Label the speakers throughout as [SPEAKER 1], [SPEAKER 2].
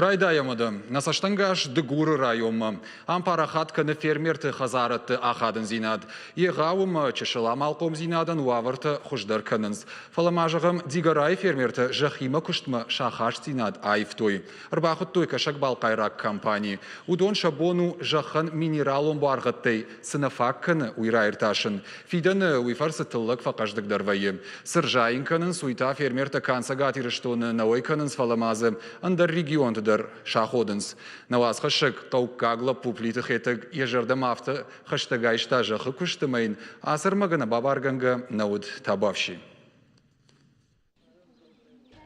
[SPEAKER 1] Райдайӕм уӕдӕ. Нӕ цӕстӕнгас Дыгуры районмӕ. Ам парахат кӕны фермерты хӕдзарӕдты ахадындзинад. Егъау ӕмӕ чысыл амалхъомдзинадӕн уавӕртӕ хуыздӕр кӕнынц. Фӕлӕ ма зӕгъӕм, Дигорайы фермертӕ зӕххимӕ куыстмӕ сӕ ахастдзинад аивтой. Ӕрбахуыдтой кӕсӕг-балхъайраг компани. Уыдон сӕ бон у зӕххӕн минералон буаргъӕдтӕй цы нӕ фаг кӕны, уый раиртасын. Фидӕны уый фӕрцы тыллӕг фӕхъӕздыгдӕр вӕййы. Цы рзайын кӕнынц, уый та фермертӕ канд Цӕгат Ирыстоны нӕ уӕй кӕнынц, фӕлӕ ма дзы ӕндӕр регионты дӕр саходынц. Нӕ уацхӕссӕг хъӕуккаг лӕппу Плиты Хетӕг йӕ зӕрдӕмӕ афтӕ хӕстӕг айста зӕххы куыст ӕмӕ йын ацы ӕрмӕг ӕнӕбабаргӕнгӕ нӕ уыд табуафси.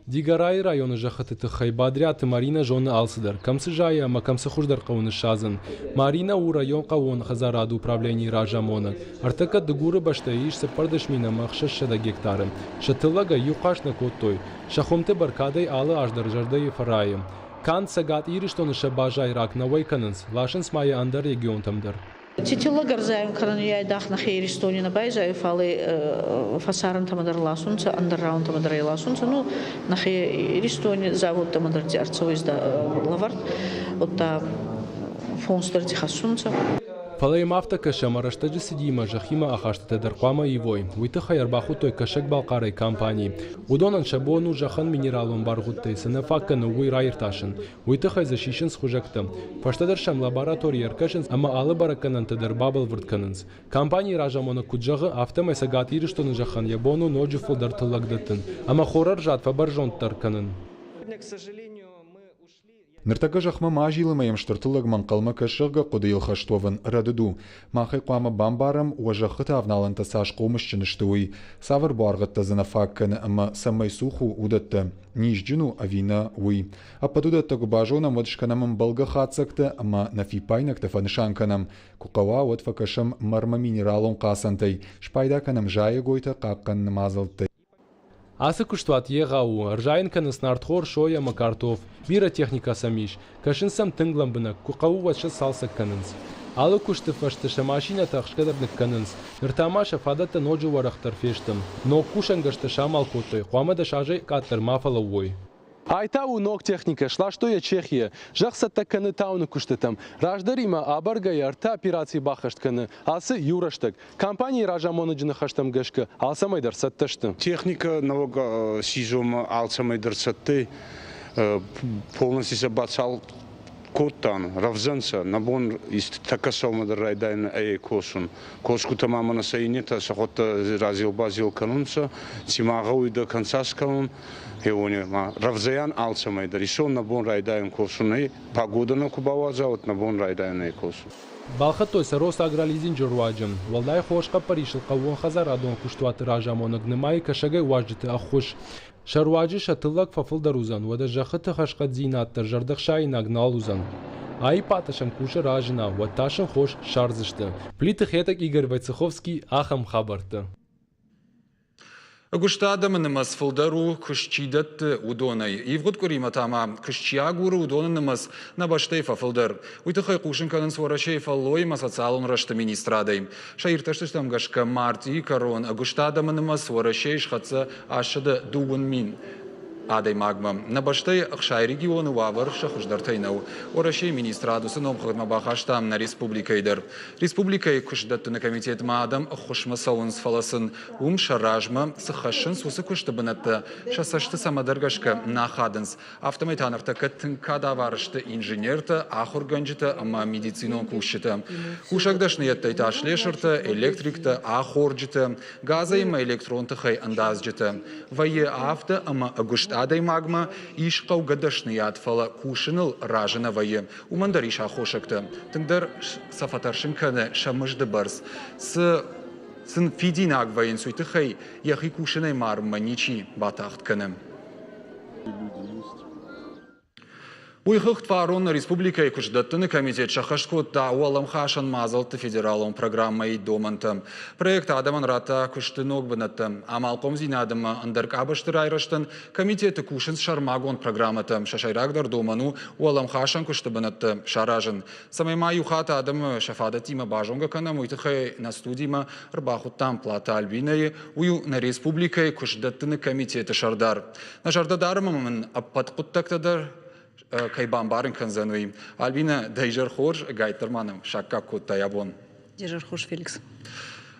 [SPEAKER 2] Дигорайы районы зӕххыты тыххӕй Бадриаты Маринӕ зоны алцыдӕр, кӕм цы зайы ӕмӕ кӕм цы хуыздӕр хъӕуы ныссадзын. Маринӕ у район хъӕууон хӕдзарады управленийы разамонӕг. Ӕртӕккӕ Дыгуры бӕстӕйы ис 14 000 ӕмӕ 600 гектары. Сӕ тыллӕгӕй иу хъаст нӕ кодтой. Сӕ хуымты бӕркадӕй алы аз дӕр зӕрдӕйы фӕрайы. Канд Цӕгат Ирыстоны сӕ базайраг нӕ уӕй кӕнынц, ласынц ма йӕ ӕндӕр регионтӕм дӕр.
[SPEAKER 3] Титиллаг ӕрзайун кӕнун айдагъ нӕхе Иристони нӕ байзайуй, фал фӕсарӕнтӕмӕ дӕр ласунцӕ, ӕндӕр рауӕнтӕмӕ дӕр ӕй ласунцӕ. Ну, нӕхе Иристони заводтӕмӕ дӕр ӕрцӕуй лӕвӕрд, удта фонс дӕр хӕссунцӕ.
[SPEAKER 2] Фӕлӕ йӕм афтӕ кӕсы, ӕмӕ рӕстӕджы цыдимӕ зӕххимӕ ахастытӕ дӕр хъуамӕ ивой. Уый тыххӕй ӕрбахуыдтой Кӕсӕг-Балхъарӕй компани. Уыдонӕн сӕ бон у зӕххӕн минералон баргъуыдтӕй цы нӕ фаг кӕны, уый раиртасын. Уый тыххӕй дзы сисынц хуызӕгтӕ. Фӕстӕдӕр сӕм лабораторийы ӕркӕсынц ӕмӕ алы бӕрӕггӕнӕнтӕ дӕр бабӕлвырд кӕнынц. Компанийы разамонӕг куыд зӕгъы, афтӕмӕй Цӕгат Ирыстоны зӕххӕн йӕ бон у ноджы фылдӕр тыллӕг дӕттын ӕмӕ хорӕрзад фӕбӕрзонддӕр кӕнын.
[SPEAKER 4] Ныртӕккӕ зӕхмӕ ма зилы ӕмӕ йӕм стыр тыллӕгмӕ ӕнхъӕлмӕ кӕс, зӕгъгӕ, хъуыдыйыл хӕст уӕвын рӕдыд у. Мах ӕй хъуамӕ бамбарӕм, уӕ зӕххыты авналӕнтӕ цас хъомысджын сты, уый, цавӕр буаргъӕдтӕ дзы нӕ фаг кӕны ӕмӕ цӕмӕй цух у, уыдӕттӕ. Низджын у ӕви нӕ, уый. Ӕппӕт уыдӕттӕ куы базонӕм, уӕд скӕнӕм ӕмбӕлгӕ хатдзӕгтӕ ӕмӕ нӕ фиппаинӕгтӕ фӕнысан кӕнӕм. Куы хъӕуа, уӕд фӕкӕсӕм мӕрмӕ минералон хъацӕнтӕй, спайда кӕнӕм зайӕгойтӕ хъахъхъӕныны мадзӕлттӕй.
[SPEAKER 2] Ацы куыстуат егъау у, ӕрзайын кӕнынц нартхор, сой ӕмӕ картоф. Бирӕ техникӕ сӕм ис. Кӕсынц сӕм тынг лӕмбынӕг, куы хъӕуы, уӕд сӕ цалцӕг кӕнынц. Алы куысты фӕстӕ сӕ машинӕтӕ ӕхсгӕ дӕр ныккӕнынц. Ныр та ма сӕ фадӕттӕ ноджы уӕрӕхдӕр фесты. Ног кусӕнгӕрзтӕ самал кодтой, хъуамӕ дӕс азӕй къаддӕр ма фӕлӕууой. Ай та у ног техникӕ, сластой йӕ Чехийӕ. Зӕхх цӕттӕ кӕны тауыны куыстытӕм. Раздӕримӕ абаргӕйӕ ӕртӕ операцийы баххӕст кӕны ацы иу рӕстӕг. Компанийы разамонӕджы ныхӕстӕм гӕсгӕ, алцӕмӕй дӕр цӕттӕ сты.
[SPEAKER 5] Техникӕ ног сезонмӕ алцӕмӕй дӕр цӕттӕ. Полностью сӕ бацал кодтан, рӕвдзӕнцӕ. Нӕ бон тӕккӕ сӕумӕ дӕр райдайӕн ӕй косун. Косгутӕ ма мӕнӕ сӕ иннетӕ сӕхуӕдтӕ разил-базил кӕнунцӕ, ци ма гъӕуй до конца скӕнун. Хеуони ма рӕвдзӕйӕн алцӕмӕй дӕр. Исон нӕ бон райдайӕн косун ӕй, погода нӕ ку бауадза, уӕд нӕ бон райдайӕн ӕй косун.
[SPEAKER 2] Балхӕдтой сӕ Росагролизинджы руаджы. Уӕлдай хорз хъӕппӕрисыл хъӕууонхӕдзарадон куыстуаты разамонӕг нымайы кӕсӕгӕй уазджыты ӕххуыс. Сӕ руаджы сӕ тыллӕг фӕфылдӕр уыдзӕн, уӕдӕ зӕххыты хӕрзхъӕддзинад дӕр зӕрдӕхсаинаг нал уыдзӕн. Аиппатӕ сӕм кусы разына, уӕд та сын хос ссардзысты. Плиты Хетӕг Игорь Войцеховский ахӕм хабӕртты.
[SPEAKER 1] Ӕгуыст адӕмы нымӕц фылдӕр у, куыст чи дӕтты, уыдонӕй. Ивгъуыд къуыримӕ та ма куыст чи агуры, уыдоны нымӕц нӕ бӕстӕйы фӕфылдӕр. Уый тыххӕй хъусын кӕнынц Уӕрӕсейы фӕллойы ӕмӕ социалон рӕзты министрадӕй. Сӕ иртӕстытӕм гӕсгӕ мартъийы кӕрон ӕгуыст адӕмы нымӕц Уӕрӕсейы схӕццӕ 820 000 адӕймагмӕ. Нӕ бӕстӕйы 60 регионы уавӕр сӕ хуыздӕртӕй нӕу. Уӕрӕсейы министрад уыцы номхыгъдмӕ бахаста нӕ республикӕйы дӕр. Республикӕйы куыстдӕттыны комитетмӕ адӕм ӕххуысмӕ цӕуынц, фӕлӕ сын уым сӕ размӕ цы хӕссынц, уыцы куысты бынӕттӕ сӕ цӕсты цӕмӕдӕр гӕсгӕ нӕ ахадынц. Афтӕмӕй та ныртӕккӕ тынг кадавар сты инженертӕ, ахуыргӕнджытӕ ӕмӕ медицинон кусджытӕ. Кусӕг дӕсныйӕдтӕй та слесыртӕ, электриктӕ, ахорджытӕ, газӕй ӕмӕ электрон тыхӕй ӕндадзджытӕ. Вӕййы афтӕ, ӕмӕ ӕгуыст адӕймагмӕ ис хъӕугӕ дӕсныйад, фӕлӕ кусыныл разы нӕ вӕййы. Уымӕн дӕр ис аххосӕгтӕ. Тынгдӕр сӕ фӕтӕрсын кӕны сӕ мызды бӕрц. Цы сын фидинаг вӕййынц, уый тыххӕй йӕхи кусынӕй марынмӕ ничи батагъд кӕны. Уый хыгъд фарон нӕ республикӕйы куыстдӕттыны комитет сӕххӕст кодта уӕлӕмхасӕн мадзӕлтты федералон программӕйы домӕнтӕ. Проект адӕмӕн радта куысты ног бынӕттӕ. Амалхъомдзинад ӕмӕ ӕндӕр къабӕзты райрӕзтӕн комитеты кусынц сӕрмагонд программӕтӕ. Сӕ сӕйрагдӕр домӕн у уӕлӕмхасӕн куысты бынӕттӕ саразын. Цӕмӕй ма иу хатт адӕмы сӕ фадӕттимӕ базонгӕ кӕнӕм, уый тыххӕй нӕ студимӕ ӕрбахуыдтам Платы Альбинӕйы, уый у нӕ республикӕйы куыстдӕттыны комитеты сӕрдар. Нӕ зӕрдӕ дарӕм ӕмӕ мын ӕппӕт хъуыддӕгтӕ дӕр кӕй бамбарын кӕндзӕн, уый. Альбинӕ, дӕ изӕр хорз, ӕгайтдӕр ма нӕм саккаг кодтай абон.
[SPEAKER 6] Изӕр хорз, Феликс.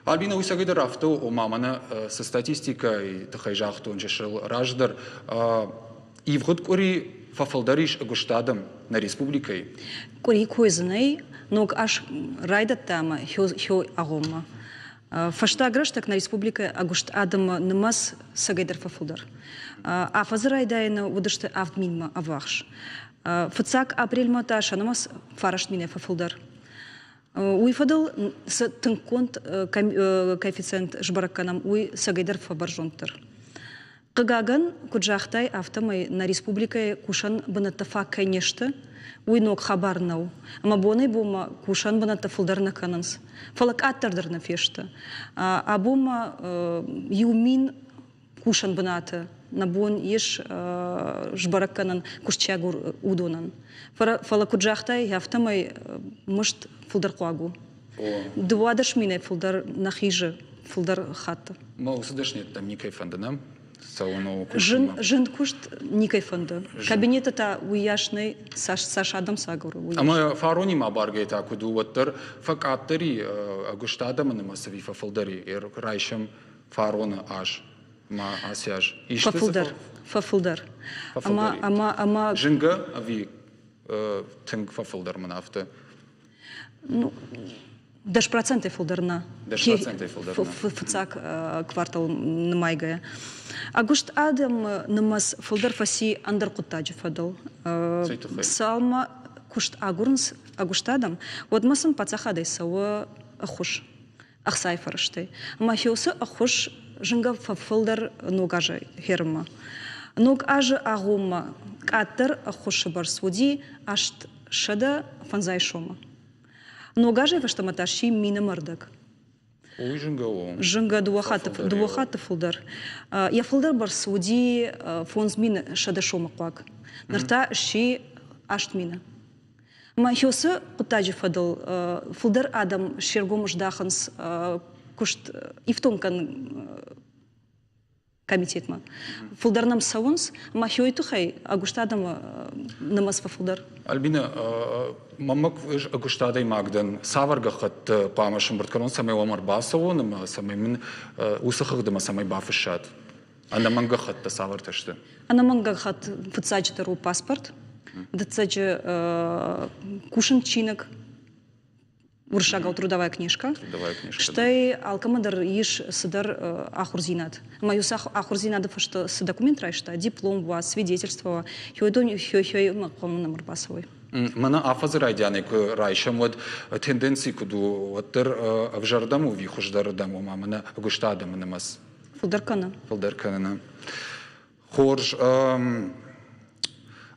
[SPEAKER 1] Альбина, уый цӕгӕйдӕр афтӕ у, ома мӕнӕ цы статистикӕйы тыххӕй загътон чысыл раздӕр, ивгъуыд къуыри фӕфылдӕр ис ӕгуыст адӕм нӕ республикӕйы.
[SPEAKER 6] Къуыри кой дзы нӕй, ног аз райдыдта ӕмӕ хё агъоммӕ. Фӕстаг рӕстӕг нӕ республикӕйы ӕгуыст адӕмы нымӕц цӕгӕйдӕр фӕфылдӕр. Афӕдзы райдайӕны уыдысты 7 000-мӕ ӕввахс. Фыццаг апрельмӕ та сӕ нымӕц 9 000 фӕфылдӕр. Уый фӕдыл цы тынггонд коэффициент сбӕрӕг кӕнӕм, уый цӕгӕйдӕр фӕбӕрзонддӕр. Хъыгагӕн, куыд загътай, афтӕмӕй нӕ республикӕйы кусӕн бынӕттӕ фаг кӕй не сты, уый ног хабар нӕу. Ӕмӕ бонӕй-бонмӕ кусӕн бынӕттӕ фылдӕр нӕ кӕнынц, фӕлӕ къаддӕр дӕр нӕ фесты. Абон ма 1000 кусӕн бынаты нӕ бон ис сбӕрӕг кӕнын куыстчиагур уыдонӕн. Фӕлӕ куыд загътай, афтӕмӕй мызд фылдӕр хъуаг у. 12 минӕй фылдӕр нӕ хизы фылдӕр хатты.
[SPEAKER 1] Мӕ уыцы дӕсныйӕдтӕм никӕй фӕнды, нӕ? Цӕуын у
[SPEAKER 6] куыстмӕ. Зын куыст никӕй фӕнды. Кабинеты та уыйас нӕй, цас, цас адӕм цы агуры, уыйас.
[SPEAKER 1] Ӕмӕ фаронимӕ баргӕ та куыд у, уӕддӕр фӕкъаддӕр и ӕгуыст адӕмы нымӕц ӕви фӕфылдӕр и? Райсӕм фароны аз ма ацы аз.
[SPEAKER 6] Фӕфылдӕр, фӕфылдӕр.
[SPEAKER 1] Ӕмӕ, ӕмӕ, ӕмӕ... Зынгӕ ӕви тынг фӕфылдӕр мын афтӕ?
[SPEAKER 6] Ну, 10 процентӕй фылдӕр нӕ.
[SPEAKER 1] 10 процентӕй фылдӕр
[SPEAKER 6] нӕ. Фыццаг квартал нымайгӕйӕ. Ӕгуыст адӕмы нымӕц фылдӕр фӕци ӕндӕр хъуыддаджы фӕдыл. Цалынмӕ куыст агурынц ӕгуыст адӕм, уӕдмӕ сын паддзахадӕй цӕуы ӕххуыс ӕхцайы фӕрӕзтӕй. Ӕмӕ уыцы ӕххуыс зынгӕ фӕфылдӕр ног азы хӕрынмӕ. Ног азы агъоммӕ къаддӕр ӕххуысы бӕрц уыди 850 сомы. Ног азӕй фӕстӕмӕ та сси мины ӕрдӕг.
[SPEAKER 1] Уый зынгӕ у.
[SPEAKER 6] Зынгӕ дыууӕ хатты фылдӕр. Йӕ фылдӕр бӕрц уыди 5100 сомы хъуаг. Ныр та сси 8000. Ӕмӕ уыцы хъуыддаджы фӕдыл фылдӕр адӕм се ргом здахынц куыст ифтонг кӕнын комитетмӕ. Фылдӕр нӕм цӕуынц, ӕмӕ хиойы тыххӕй ӕгуыст адӕмы нымӕц фӕфылдӕр.
[SPEAKER 1] Альбина, мӕнмӕ ӕгуыст адӕймаг дӕн. Цавӕр гӕххӕтт хъуамӕ сӕмбырд кӕнон, цӕмӕй уӕм ӕрбацӕуон ӕмӕ цӕмӕй мын уыцы хыгъдмӕ цӕмӕй бафыссат? Ӕнӕмӕнг гӕххӕттӕ цавӕртӕ сты?
[SPEAKER 6] Ӕнӕмӕнг гӕххӕтт фыццаджыдӕр у паспорт, дыццӕджы кусын чиныг, уырыссагау трудовая книжка.
[SPEAKER 1] Трудовая книжка.
[SPEAKER 6] Стӕй алкӕмӕ дӕр ис цыдӕр ахуырдзинад. Ӕмӕ иу ахуырдзинады фӕстӕ цы документ райста, диплом уа, свидетельство уа, хёй хъуамӕ нӕм ӕрбацӕуой.
[SPEAKER 1] Мӕнӕ афӕдзы райдианӕй куы райсӕм, уӕд тенденци куыд у, уӕддӕр ӕвзӕрдӕм у ӕви хуыздӕрырдӕм, ома мӕнӕ ӕгуыст адӕмы нымӕц?
[SPEAKER 6] Фылдӕр кӕны.
[SPEAKER 1] Фылдӕр кӕны, нӕ? Хорз.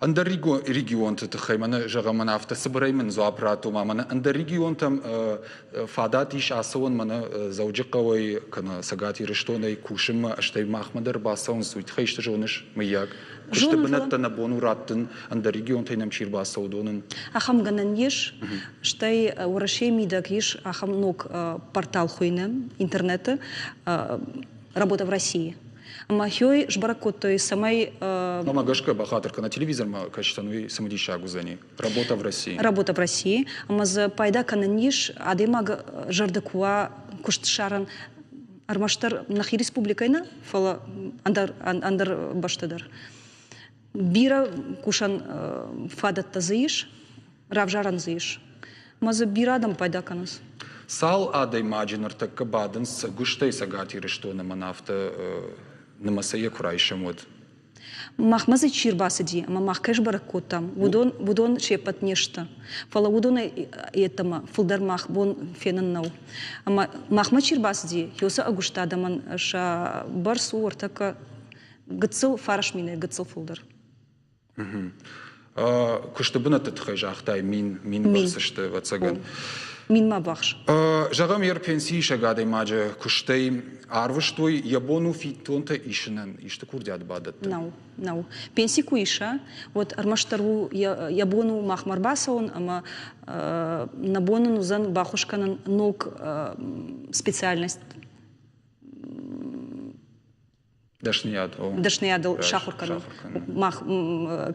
[SPEAKER 1] Ӕндӕр регионты тыххӕй мӕнӕ зӕгъӕм, мӕнӕ афтӕ цыбырӕй мын дзуапп ратт, ома мӕнӕ ӕндӕр регионтӕм фадат ис ацӕуӕн мӕнӕ Дзӕуджыхъӕуӕй кӕнӕ Цӕгат Ирыстонӕй кусынмӕ, стӕй махмӕ дӕр бацӕуынц, уый тыххӕй исты зоныс, мыййаг? Куысты бынӕттӕ нӕ бон у раттын, ӕндӕр регионтӕй нӕм чи рбацӕуы, уыдонӕн?
[SPEAKER 6] Ахӕм гӕнӕн ис, стӕй Уӕрӕсейы мидӕг ис ахӕм ног портал хуыйны интернеты «Работа в России». Ӕмӕ хёй сбӕрӕг кодтой, цӕмӕй
[SPEAKER 1] Мӕмӕ гӕсгӕ бахатыр кӕнӕ телевизормӕ кӕсдзӕн, уый цымыдисаг уыдзӕни. Работа в России.
[SPEAKER 6] Работа в России. Ӕмӕ дзы пайда кӕнӕн ис, адӕймаг зӕрдӕ куы уа куыст ссарын ӕрмӕстдӕр нӕхи республикӕйы нӕ, фӕлӕ ӕндӕр, ӕндӕр бӕсты дӕр. Бирӕ кусӕн фадӕттӕ дзы ис, равзарӕн дзы ис. Ӕмӕ дзы бирӕ адӕм пайда кӕнынц.
[SPEAKER 1] Цал адӕймаджы ныртӕккӕ бадынц гуыстӕй Цӕгат Ирыстоны мӕн афтӕ нымӕцӕй йӕ куы райсӕм, уӕд?
[SPEAKER 6] Махмӕ дзы чи рбацыди ӕмӕ мах кӕй сбӕрӕг кодтам, уыдон, уыдон се ппӕт не сты. Фӕлӕ уыдонӕй йеддӕмӕ фылдӕр мах бон фенын нӕу. Ӕмӕ махмӕ чи рбацыди, уыцы ӕгуыст адӕмӕн сӕ бӕрц у ӕртӕккӕ гыццыл 9000-ӕй гыццыл фылдӕр.
[SPEAKER 1] Куысты бынӕтты тыххӕй загътай мин, мин бӕрц сты, ӕвӕццӕгӕн.
[SPEAKER 6] Минмӕ бахс.
[SPEAKER 1] Зӕгъӕм, йе рпенсиисӕг адӕймаджы куыстӕй арвыстой, йӕ бон у фиддонтӕ исынӕн исты курдиат бадӕттын?
[SPEAKER 6] Нӕу, нӕу. Пенси куы иса, уӕд ӕрмӕстдӕр у йӕ бон у махмӕ ӕрбацӕуын ӕмӕ нӕ бон ын уыдзӕн баххуыс кӕнын ног специальность
[SPEAKER 1] Дӕсныйад,
[SPEAKER 6] дӕсныйадыл сахуыр кӕнын. Мах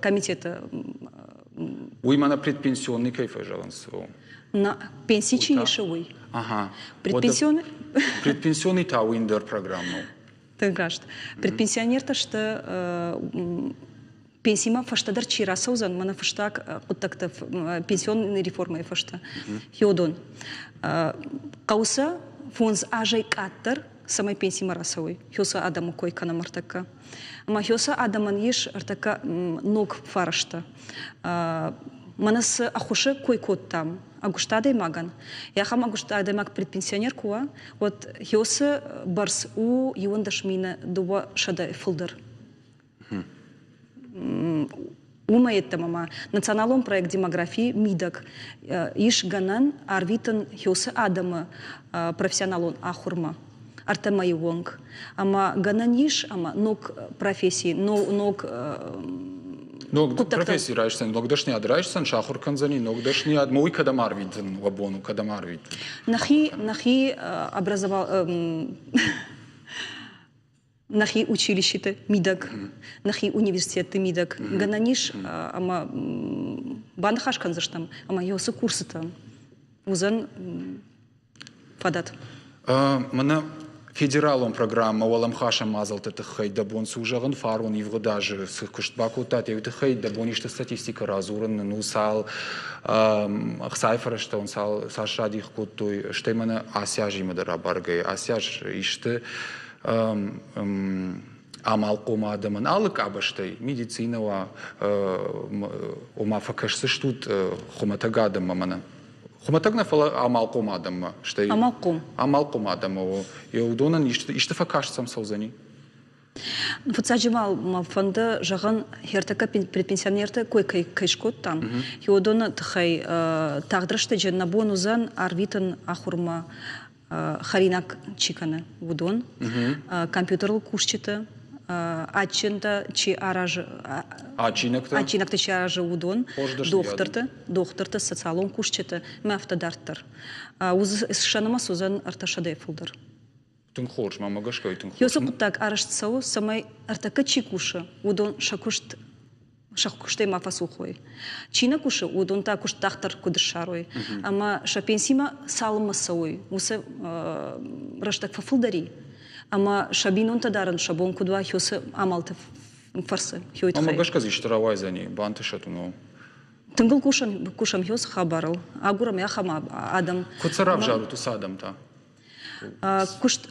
[SPEAKER 6] комитеты.
[SPEAKER 1] Уый мӕнӕ предпенсионный кӕй фӕзӕгъынц?
[SPEAKER 6] На пенси чи исы, уый.
[SPEAKER 1] Ага.
[SPEAKER 6] Предпенсионный?
[SPEAKER 1] Предпенсионный та уый ӕндӕр программӕ у.
[SPEAKER 6] Тынг раст. Предпенсионертӕ сты пенсимӕ фӕстӕдӕр чи рацӕудзӕн, мӕнӕ фӕстаг хъуыддӕгты пенсионный реформӕйы фӕстӕ, хиодон. Хъӕуы сӕ 5 азӕй къаддӕр, цӕмӕй пенсимӕ рацӕуой. Хёсы адӕмы кой кӕнӕм ӕртӕккӕ. Ӕмӕ хёсы адӕмӕн ис ӕртӕккӕ ног фӕрӕзтӕ. Мӕнӕ цы ӕххуысы кой кодтам ӕгуыст адӕймагӕн, ахӕм ӕгуыст адӕймаг предпенсионер куы уа, уӕд хёсы бӕрц у 211 200 фылдӕр. Уымӕ йеддӕмӕ ма националон проект «Демографи» мидӕг ис гӕнӕн арвитын хёсы адӕмы профессионалон ахуырмӕ ӕртӕ мӕйы онг. Ӕмӕ гӕнӕн ис ӕмӕ ног професси, ног
[SPEAKER 1] Ног професси райсдзӕн, ног дӕсныйад райсдзӕн, сахуыр кӕндзӕни ног дӕсныйад. Ма уый кӕдӕм арвитын уӕ бон у, кӕдӕм арвитын?
[SPEAKER 6] Нӕхи образовал нӕхи училищеты мидӕг, нӕхи университетты мидӕг гӕнӕн ис ӕмӕ баныхас кӕндзыстӕм ӕмӕ уыцы курсытӕ уыдзӕн фадат.
[SPEAKER 1] Мӕнӕ федералон программӕ уӕлӕмхасӕн мадзӕлтты тыххӕй дӕ бон цы у зӕгъын, фарон ивгъуыд азы цы куыст бакодтат, уый тыххӕй дӕ бон исты статистикӕ радзурын нын у, цал ӕхцайы фӕрӕзтӕ уын цал цас радих кодтой, стӕй мӕнӕ ацы азимӕ дӕр абаргӕйӕ, ацы аз исты амалхъом адӕмӕн алы къабӕзтӕй, медицинӕ уа, ома фӕкӕсдзыстут хуымӕтӕг адӕммӕ мӕнӕ. Хуымӕтӕг нӕ, фӕлӕ амалхъом адӕммӕ, стӕй
[SPEAKER 6] амалхъом.
[SPEAKER 1] Амалхъом адӕммӕ, уыдонӕн исты фӕкаст сӕм цӕудзӕни?
[SPEAKER 6] Фыццаджы ма мӕ фӕнды зӕгъын, ӕртӕккӕ предпенсионерты кой кӕй скодтам, уыдоны тыххӕй тагъд рӕстӕджы нӕ бон уыдзӕн арвитын ахуырмӕ хӕринаг чи кӕны, уыдон, компьютерыл кусджыты, адджынтӕ чи аразы, адджинӕгтӕ чи аразы, уыдон, дохтырты, дохтырты, социалон кусджыты ӕмӕ афтӕ дарддӕр. Сӕ нымӕц уыдзӕн 300-ӕй фылдӕр.
[SPEAKER 1] Тынг хорз, мӕмӕ гӕсгӕ тынг хорз.
[SPEAKER 6] Уыцы хъуыддаг арӕзт цӕуы, цӕмӕй ӕртӕккӕ чи кусы, уыдон сӕ куыст сӕ куыстӕй ма фӕцух уой. Чи нӕ кусы, уыдон та куыст дарддӕр куыд ссарой. Ӕмӕ сӕ пенсимӕ цалынмӕ цӕуой, уыцы рӕстӕг фӕфылдӕр и. Ӕмӕ сӕ бинонтӕ дарын сӕ бон куыд уа, уыцы амалты фӕрцы.
[SPEAKER 1] Ӕмӕ гӕсгӕ дзы исты рауайдзӕни, бантысӕд уын.
[SPEAKER 6] Тынг ыл кусӕм, кусӕм уыцы хабарыл, агурӕм ахӕм адӕм.
[SPEAKER 1] Куыд сӕ равзарут уыцы адӕмтӕ?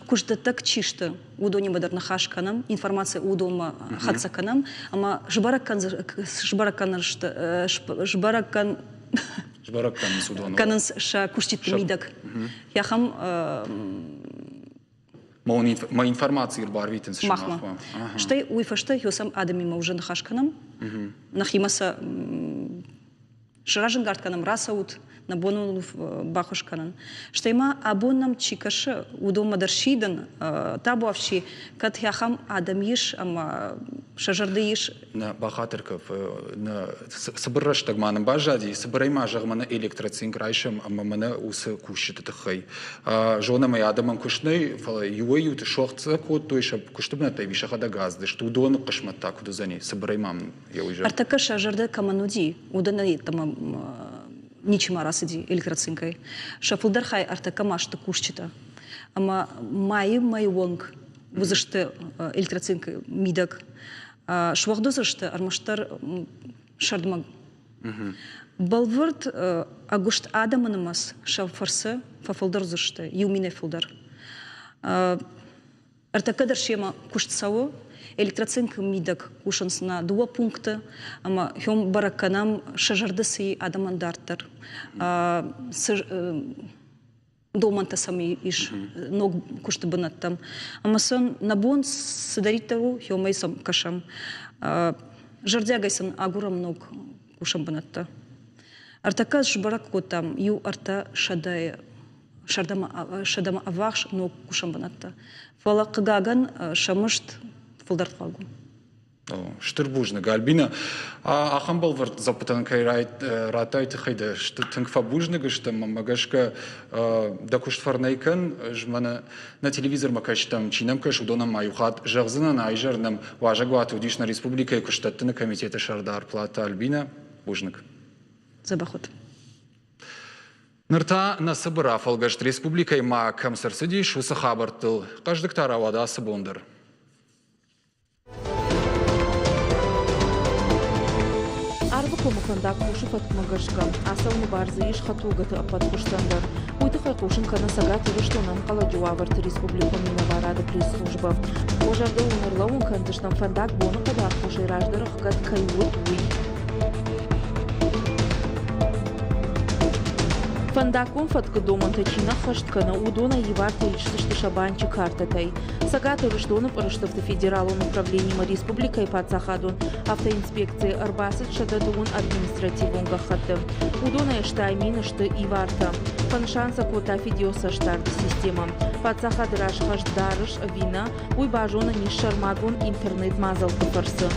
[SPEAKER 6] Куыстдӕттӕг чи сты, уыдонимӕ дӕр ныхас кӕнӕм, информаци уыдонмӕ хӕццӕ кӕнӕм ӕмӕ сбӕрӕг сбӕрӕг кӕн
[SPEAKER 1] сбӕрӕг кӕнынц уыдон
[SPEAKER 6] кӕнынц сӕ куыстыты мидӕг. Ахӕм
[SPEAKER 1] Мӕ информаци ӕрбарвитынц
[SPEAKER 6] сымахмӕ. Стӕй уый фӕстӕ хёсӕм адӕмимӕ уже ныхас кӕнӕм, нӕхимӕ сӕ сразӕнгард кӕнӕм, рацӕут, нӕ бон уын баххуыс кӕнын. Стӕй ма абон нӕм чи кӕсы, уыдонмӕ дӕр сидын, табуафси, кӕд ахӕм адӕм ис ӕмӕ сӕ зӕрды ис.
[SPEAKER 1] Нӕ бахатыр кӕп, нӕ цыбыр рӕстӕг ма нын баззади, цыбырӕй ма зӕгъ, мӕнӕ электроцинк райсӕм ӕмӕ мӕнӕ уыцы кусджыты тыххӕй. Зонӕм ӕй, адӕмӕн куыст нӕй, фӕлӕ иуӕй-иуты суӕгъд кодтой, сӕ куысты бынӕттӕй ӕви сӕхӕдӕг аздысты, уыдоны хъысмӕт та куыд уыдзӕни, цыбырӕй ма мын
[SPEAKER 6] Ӕртӕккӕ сӕ зӕрдӕ кӕмӕн уыди, уыдонӕн йеддӕмӕ ничима рацыди электроцинкӕй. Сӕ фылдӕр хай ӕртӕккӕ ма сты кусджытӕ. Ӕмӕ майы мӕйы онг уыдзысты электроцинкы мидӕг. Суӕгъд уыдзысты ӕрмӕстдӕр сӕрдмӕ. Бӕлвырд ӕгуыст адӕмы нымӕц сӕ фӕрцы фӕфылдӕр уыдзысты, иу минӕй фылдӕр. Ӕртӕккӕ дӕр семӕ куыст цӕуы. Электроцинкы мидӕг кусынц нӕ дыууӕ пункты ӕмӕ хьом бӕрӕг кӕнӕм сӕ зӕрды цы и адӕмӕн дарддӕр. Цы домӕнтӕ сӕм ис ног куысты бынӕттӕм. Ӕмӕ сын нӕ бон цыдӕриддӕр у, хьомӕй сӕм кӕсӕм. Зӕрдиагӕй сын агурӕм ног кусӕн бынӕттӕ. Ӕртӕккӕ сбӕрӕг кодтам иу 300-йы сӕдӕмӕ ӕввахс ног кусӕн бынӕттӕ. Фӕлӕ, хъыгагӕн, сӕ мызд фылдӕр хъуаг у.
[SPEAKER 1] Стыр бузныг, Альбина. Ахӕм бӕлвырд дзуаппытӕн кӕй радтай, тыххӕй дӕ тынг фӕбузныг стӕм. Мӕнмӕ гӕсгӕ, дӕ куыст фӕрнӕй кӕн. Ӕз мӕнӕ нӕ телевизормӕ кӕсджытӕм, чи нӕм кӕсы, уыдонӕн ма иу хатт зӕгъдзынӕн, а изӕр нӕм уазӕгуаты уыдис нӕ республикӕйы куыстдӕттыны комитеты сӕрдар Платы Альбинӕ. Бузныг.
[SPEAKER 6] Дзӕбӕх ут.
[SPEAKER 1] Ныр та нӕ цыбыр афӕлгӕст республикӕйы ма кӕм цы рцыдис, уыцы хабӕрттыл. Хъӕздыг та рауад ацы бон дӕр.
[SPEAKER 7] Арвыкомы фӕндаг кусы фӕткмӕ гӕсгӕ. Ацӕуыны бар дзы ис хӕдтулгӕты ӕппӕт хуызтӕн дӕр. Уый тыххӕй хъусын кӕны Цӕгат Ирыстоны ӕнхъӕлӕджы уавӕрты республикон минӕварады пресс-службӕ. Уӕ зӕрдыл уын ӕрлӕууын кӕндзыстӕм, фӕндаг боныхъӕды аххосӕй раздӕр ӕхгӕд кӕй уыд, уый. Фӕндаггон фӕткы домӕнтӕ чи нӕ ххӕст кӕны, уыдонӕй ивартӕ исдзысты сӕ банчы картӕтӕй. Цӕгат Ирыстоны пъырыстыфты федералон управленимӕ республикӕйы паддзахадон автоинспекцийы ӕрбацыд 102 административон гӕххӕтты. Уыдонӕй 80 000 сты ивартӕ. Фӕнысан сӕ кодта видеоцӕстдарды системӕ. Паддзахады раз хӕс дарыс ӕви нӕ, уый базонӕн ис сӕрмагонд интернет-мадзӕлтты фӕрцы.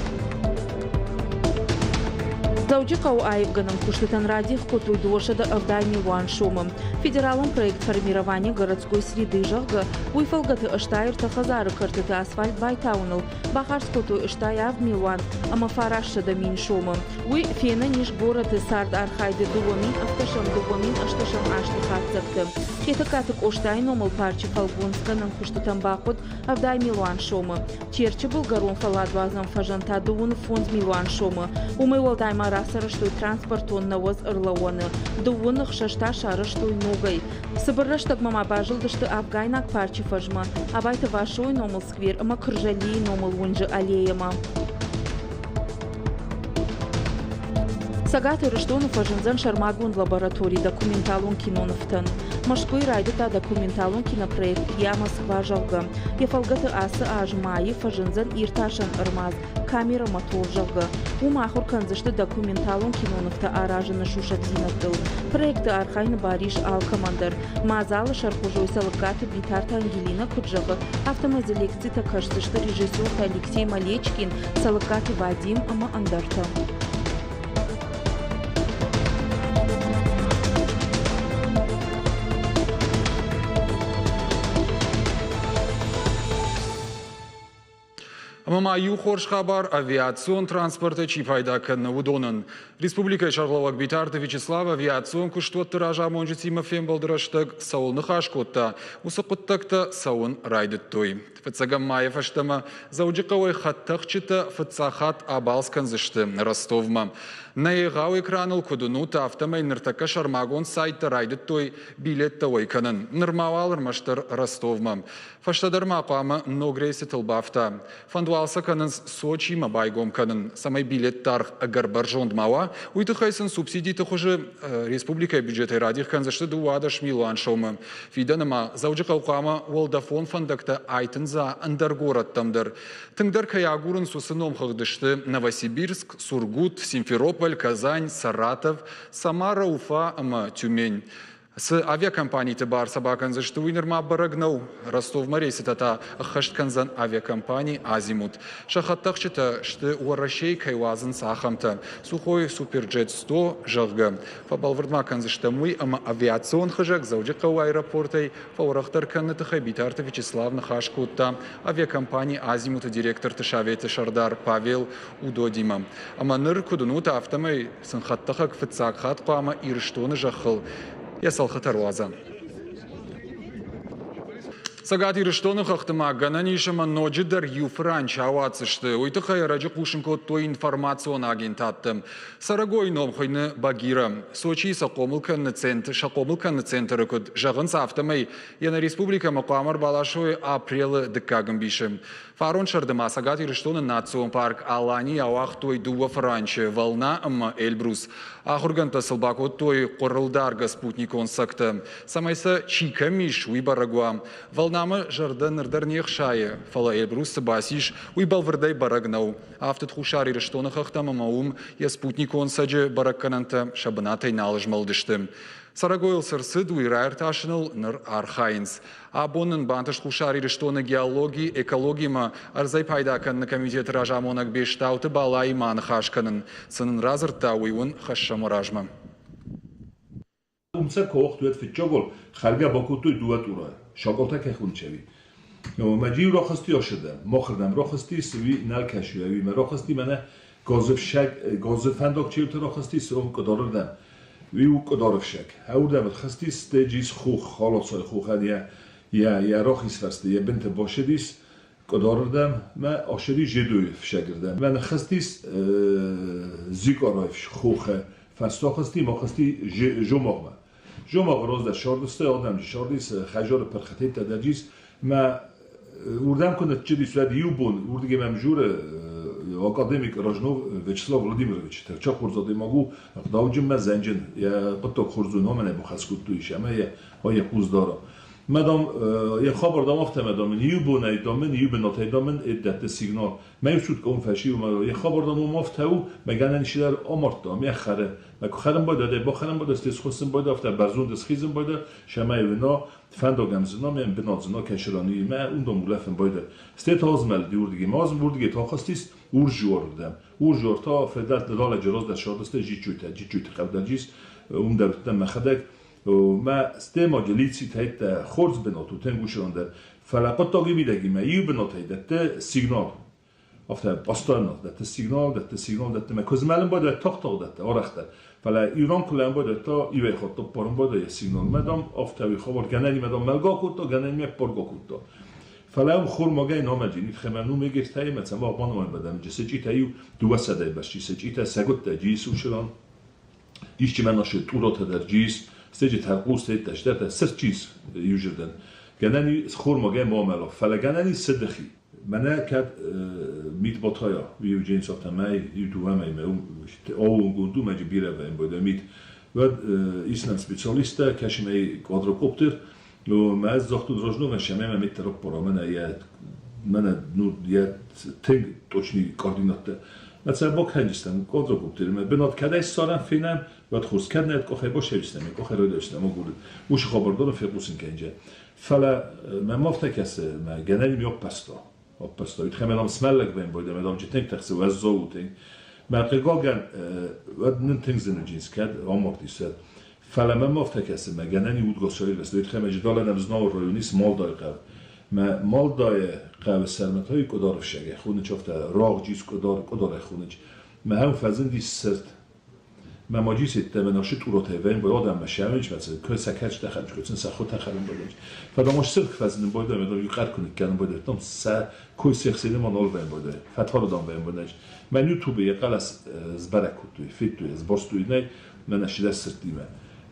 [SPEAKER 7] Дзӕуджыхъӕуы аивгӕнӕн куыстытӕн радих кодтой 270 милуан сомы. Федералон проект «Формирование городской среды», зӕгъгӕ, уый фӕлгӕты 83 хӕдзары кӕртыты асфальт байтауыныл бахардз кодтой 87 милуан ӕмӕ 900 мин сомы. Уый фенӕн ис горӕты цардархайды 2007-2008 азты хатдзӕгты. Хетӕгкаты Къостайы номыл парчы фӕлгонцгӕнӕн куыстытӕн бахъуыд 70 милуан сомы. Терчы былгӕрон фӕлладуадзӕн фӕзӕн та 25 милуан сомы. Уымӕй уӕлдай ма рацарӕзтой транспортон науӕдз ӕрлӕууӕны, дыууын ӕхсӕз та сарӕзтой ногӕй. Цыбыр рӕстӕгмӕ ма базылдысты Афгайнаг парчы фӕзмӕ, Абайты Васойы номыл сквер ӕмӕ Кыржалийы номыл уынджы аллеямӕ. Цӕгат Ирыстоны фӕзындзӕн сӕрмагонд лаборатори документалон кинонывтӕн. Мӕскуыйы райдыдта документалон кинопроект «Я Москва», зӕгъгӕ. Йӕ фӕлгӕты ацы аз майы фӕзындзӕн иртасӕн ӕрмадз «Камера мотор», зӕгъгӕ. Уым ахуыр кӕндзысты документалон кинонывтӕ аразыны сусӕгдзинӕдтыл. Проекты архайыны бар ис алкӕмӕн дӕр. Мадзалы сӕрхъуызой Цӕлыккаты Битарты Ангелинӕ куыд зӕгъы, афтӕмӕй дзы лекцитӕ кӕсдзысты режиссертӕ Алексей Малечкин, Цӕлыккаты Вадим ӕмӕ ӕндӕртӕ.
[SPEAKER 1] Ӕмӕ ма иу хорз хабар авиацион транспортӕй чи пайда кӕны, уыдонӕн. Республикӕйы сӕргълӕууӕг Битарты Вячеслав авиацион куыстуӕтты разамонджытимӕ фембӕлды рӕстӕг цӕуыл ныхас кодта, уыцы хъуыддӕгтӕ цӕуын райдыдтой. Фыццӕгӕм майы фӕстӕмӕ Дзӕуджыхъӕуӕй хӕдтӕхджытӕ фыццаг хатт абалц кӕндзысты Ростовмӕ. Нӕ егъау экраныл куыд уынут, афтӕмӕй ныртӕккӕ сӕрмагонд сайттӕ райдыдтой билеттӕ уӕй кӕнын. Нырма уал ӕрмӕстдӕр Ростовмӕ. Фӕстӕдӕр ма хъуамӕ ног рейсытыл бафта. Фӕнд уал сӕ кӕнынц Сочимӕ байгом кӕнын, цӕмӕй билетты аргъ ӕгӕр бӕрзонд ма уа, уый тыххӕй сын субсидиты хуызы республикӕйы бюджетӕй радих кӕндзысты 12 милуан сомы. Фидӕны ма Дзӕуджыхъӕу хъуамӕ уӕлдӕфон фӕндӕгтӕ айтындза ӕндӕр горӕттӕм дӕр. Тынгдӕр кӕй агурынц, уыцы номхыгъды сты Новосибирск, Сургут, Симферополь, Казань, Саратов, Самара, Уфа ӕмӕ Тюмень. Цы авиакомпаниты бар сӕ бакӕндзысты, уый нырма бӕрӕг нӕу. Ростовмӕ рейсытӕ та ӕххӕст кӕндзӕн авиакомпани «Азимут». Сӕ хӕдтӕхджытӕ сты Уӕрӕсейы кӕй уадзынц, ахӕмтӕ. Сухой Суперджет 100, зӕгъгӕ. Фӕбӕлвырд ма кӕндзыстӕм уый, ӕмӕ авиацион хызӕг Дзӕуджыхъӕуы аэропортӕй фӕуӕрӕхдӕр кӕныны тыххӕй Битарты Вячеслав ныхас кодта авиакомпани «Азимут»-ы директорты советы сӕрдар Павел Удодимӕ. Ӕмӕ ныр, куыд уынут, афтӕмӕй сын хӕдтӕхӕг фыццаг хатт хъуамӕ Ирыстоны зӕххыл йӕ цӕлхытӕ руадза. Цӕгат Ирыстоны хӕхты ма гӕнӕн ис ӕмӕ ноджыдӕр иу фыранч ауадздзысты. Уый тыххӕй ӕрӕджы хъусын кодтой информацион агентадты. Цӕрӕгойы ном хуыйны Багира. Сочийы сӕ хъомыл кӕныны центр, сӕ хъомыл кӕныны центры куыд зӕгъынц, афтӕмӕй йӕ нӕ республикӕмӕ хъуамӕ ӕрбаласой апрелы дыккаг ӕмбисы. Фарон сӕрды ма Цӕгат Ирыстоны национ парк Алани ауагътой дыууӕ фыранчы Волна ӕмӕ Эльбрус. Ахуыргӕндтӕ сыл бакодтой хъуырылдаргӕ спутникон цӕгтӕ, цӕмӕй сӕ чи кӕм ис, уый бӕрӕг уа. Волнамӕ зӕрдӕ ныр дӕр не хсайы, фӕлӕ Эльбрус цы бацис, уый бӕлвырдӕй бӕрӕг нӕу. Афтыд Хуссар Ирыстоны хӕхтӕм ӕмӕ уым йӕ спутникон цӕджы бӕрӕггӕнӕнтӕ сӕ бынатӕй нал змӕлдысты. Цӕрӕгойыл цы рцыд, уый раиртасыныл ныр архайынц. Абон нын бантыст Хуссар Ирыстоны геологи, экологимӕ ӕрдзӕй пайда кӕныны комитеты разамонӕг Бестауты Балаимӕ аныхас кӕнын. Цы нын радзырдта, уый уын хӕссӕм размӕ.
[SPEAKER 8] Умца кохт уӕд фитчогол хӕргӕ бакодтой дыууӕ тъурайы, сакъолтӕ кӕй хунчӕви. Мӕ джиу рахызти ашыдӕм, махырдӕм рахызти, ӕви нал кӕсы, ӕви мӕ рахызти мӕнӕ газы фӕндаг чеуты рахызти, цы къуыдарырдӕм. Иу къуыдарыфсӕг. Ӕурдӕм хызтис стеджис хух, халацой хухӕн йӕ рахиз фӕрсты йӕ бынты башыдис къуыдарырдӕм, мӕ ашыди Жедойы фсӕгырдӕм. Мӕ ныххызтис Зикъарайы хохы фӕстӕ хызти, ма хызти Жомагъмӕ. Жомагъы раздӕр сардысты, адӕм сардис, хӕжары пырхытеттӕ дӕрджис, мӕ уырдӕм куы ныццыдис, уӕд иу бон уырдыгӕй мӕм журы академик Рожнов Вячеслав Владимирович, тӕрча хорз адӕймаг у, ӕгъдауджынмӕ зӕнджын, йӕ хъуыддаг хорз у, номӕн ӕй бахӕс кодтой ис ӕмӕ йӕ йӕ хъус дара. Мадам, йӕ хабар дам афтӕ, мадам, иу бонӕй дам мын, иу бынатӕй дам мын дӕтты сигнал. Мӕ иу суткӕ фӕсиу, йӕ хабар дам уым афтӕ у, мӕ гӕнӕн исидӕр амардта, мӕ хӕры. Мӕ куы хӕрын байдайда, бахӕрын байдайда, стӕй схуыссын байдайда, афтӕ бӕрзонд схизын байдайда, сӕмӕй уына, фӕндагӕм зына, мӕ бынат зына кӕсыраны, мӕ ундам улӕфын байдайда. Стӕй та азмӕлыди уырдыгӕй, ма уырдыгӕй та ахызтис Урсжуарырдӕм. Урсжуар та фыдӕлты ралӕджы раздӕр сардысты Джиджджуйтӕ, Джиджджуйты хъӕвдӕджис, уым дӕр уыдтӕн мӕхӕдӕг. Мӕ стемаджы лицитӕйттӕ хорз бынат у тынг уыцы дӕр, фӕлӕ хъуыддаги мидӕгимӕ иу бынатӕй дӕтты сигнал. Афтӕ постоянно дӕтты сигнал, дӕтты сигнал, дӕтты мӕ куы змӕлын байдайа, тагъд-тагъд дӕтты, арӕхдӕр. Фӕлӕ ирон куы лӕм байдайдта, иуӕй хатт ӕппарын байдайа сигнал. Мадам афтӕ уый хабар гӕнӕнимӕ дам мӕлгӕ кодта, гӕнӕнимӕ ӕппаргӕ кодта. Фӕлӕ ам хормагӕй намӕджы нитхемӕ ну мегертӕй ӕмӕ цӕмӕ банымайын бадӕм, сычъитӕ иу дыууӕсӕдӕй бӕсти сычъитӕ сӕгуыттӕ джисушыран исчи мӕ нашы тъуротӕ дӕр джис, стеджы тӕрхъус теттӕ стӕтӕ сырд джис иужырдӕн. Гӕнӕн хормагӕй ма амӕла, фӕлӕ гӕнӕн ис сыдыхи. Мӕнӕ кӕд мит батайа, Евгений сафтӕ мӕй, иу дыууӕ мӕймӕ аууонгонд у, мӕджы бирӕ вӕййын байдайы мит. Уӕд ис нӕм специалисттӕ, кӕсын ӕй квадрокоптер, мӕ ӕз загътон Рожновӕн, сӕмӕй мӕ мит ӕрӕппара, мӕнӕ йӕ мӕнӕ ну йӕ тынг точный координаттӕ. Мӕ цӕ бакӕнджыстӕм квадрокоптеримӕ бынат кӕдӕй ссарӕм, фенӕм, уӕд хорз кӕд нӕ къухӕй басӕвдзыстӕм, къухӕй райдайдзыстӕм агурын. Уыцы хабар дӕр фехъусын кӕнджы. Фӕлӕ мӕм афтӕ кӕсы, мӕ гӕнӕн ми аппӕрста. Аппӕрста. Уый тыххӕй мӕ дам смӕллӕг вӕййын байдайы, мӕ дам тынг тыхсы, уӕззау у тынг. Мӕ хъыгагӕн, уӕд нын тынг зын уыдис, кӕд амардис, уӕд. Фӕлӕ мӕм афтӕ кӕсы, мӕ гӕнӕн и удгасӕй ирвӕзт. Уый тыххӕй мӕ джидалӕн Знауыр райони ис Малдайы хъӕу. Мӕ Малдайы хъӕуы сӕрмӕ та и Къуыдары фсӕгӕй хоныч, афтӕ рагъджис Къуыдар, Къуыдарӕй хоныч. Мӕ хӕм фӕзындис сырд. Мӕ маджисеттӕ мӕ нашы тъуротӕй вӕйын бой адӕммӕ сӕвынч, мӕ сӕ кӕчтӕ хӕрынч, сӕ хотӕ хӕрын байдайынч. Фӕлӕ ма сырд фӕзынын байдайы, мӕ иу къӕр куы ныккӕнын байдайдтам, сӕ кой сехсены ма нал вӕйын байдайы, фӕтарыдан вӕйын байдайынч. Мӕн ютубы йӕ хъӕлӕс сбӕрӕг кодтой, федтой, сбастой нӕй, мӕнӕ сидӕр сырдтимӕ.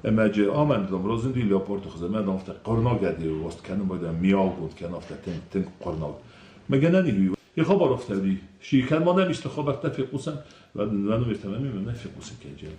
[SPEAKER 8] Ӕмӕ джы амӕн дам разынди леопарды хуызӕн, мӕ дам афтӕ хъуырнаг ӕдде уаст кӕнын байдайы, миаугонд кӕны афтӕ тынг, тынг хъуырнаг. Мӕ гӕнӕн и уый хабар афтӕ уыди. Си кӕд ма нӕм исты хабӕрттӕ фехъусӕм, уӕд нӕ номертӕ нӕ фехъусын кӕнджын.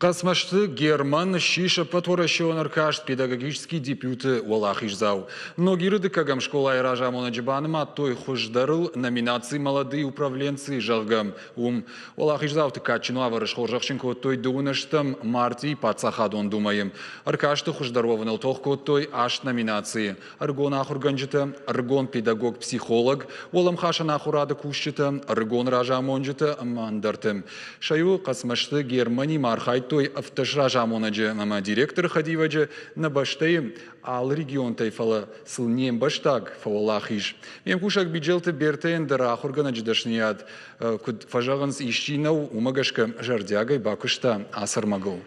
[SPEAKER 1] Хъӕцмӕзты Герман ссис ӕппӕтуӕрӕсеон ӕркаст педагогический дебюты уӕлахиздзау. Ногиры дыккӕгӕм скъолайы разамонӕджы банымадтой хуыздӕрыл номинаци «Молодые управленцы», зӕгъгӕ, уым. Уӕлахиздзауты кадджын уавӕры схорзӕхджын кодтой дыууын ӕстӕм мартъи Паддзахадон Думӕйы. Ӕркасты хуыздӕр уӕвыныл тох кодтой аст номинацийы. Ӕрыгон ахуыргӕнджытӕ, ӕрыгон педагог-психолог, уӕлӕмхасӕн ахуырады кусджытӕ, ӕрыгон разамонджытӕ ӕмӕ ӕндӕрты. Сӕ иуы Хъӕцмӕзты Германимӕ архайдтой 17 разамонӕджы ӕмӕ директоры хӕдивӕджы нӕ бӕстӕйы алы регионтӕй, фӕлӕ сыл не мбӕстаг фӕуӕлахиз. Ме мкусӕг Биджелты Бертӕйӕн дӕр ахуыргӕнӕджы дӕсныйад, куыд фӕзӕгъынц, исчи нӕу, уымӕ гӕсгӕ зӕрдиагӕй бакуыста ацы ӕрмӕгыл.